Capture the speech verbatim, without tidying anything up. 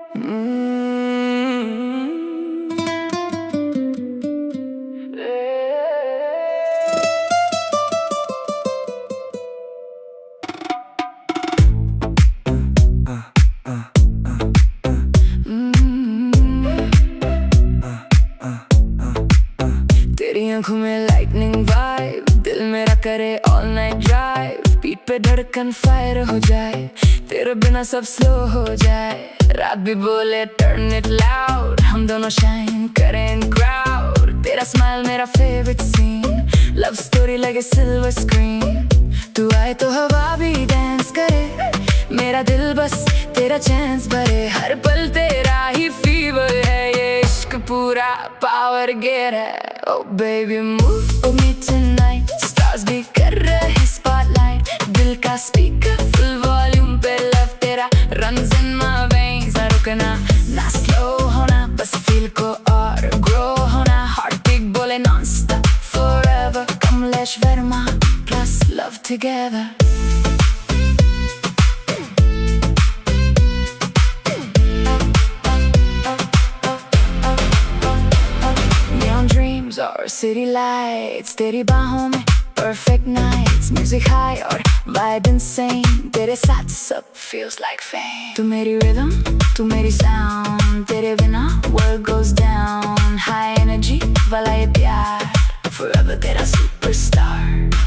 तेरी आंखों में लाइटनिंग वाइब, दिल मेरा करे ऑल नाइट ड्राइव। पीठ पे धड़कन फायर हो जाए, तेरे बिना सब स्लो हो जाए। रात भी बोले टर्न इट लाउड, हम दोनों शाइन करें क्राउड। तेरा स्माइल मेरा फेवरेट सीन, लव स्टोरी लगे सिल्वर स्क्रीन। तू आए तो हवा भी डांस करे, मेरा दिल बस तेरा चांस भरे। हर पल तेरा ही फीवर है, ये इश्क पूरा पावर गेर है। Oh baby, move for me tonight, stars भी कर रहे स्पॉटलाइट। दिल का स्पीकर फुल वॉल्यूम पे, लव तेरा रन्स इन माय वेन्स। ना रुकना, ना स्लो होना, बस फील को और ग्रो होना। हार्ट बीट बोले non stop forever, Kamlesh Verma plus love together. Neon dreams और सिटी लाइट्स, तेरी बाहों में परफेक्ट नाइट्स। म्यूजिक हाई और वाइब इनसेन, तेरे साथ सब फील्स लाइक फेम। तू मेरी रिदम, तू मेरी साउंड, तेरे बिना world goes down. High energy वाला ये प्यार, फॉरएवर तेरा सुपरस्टार।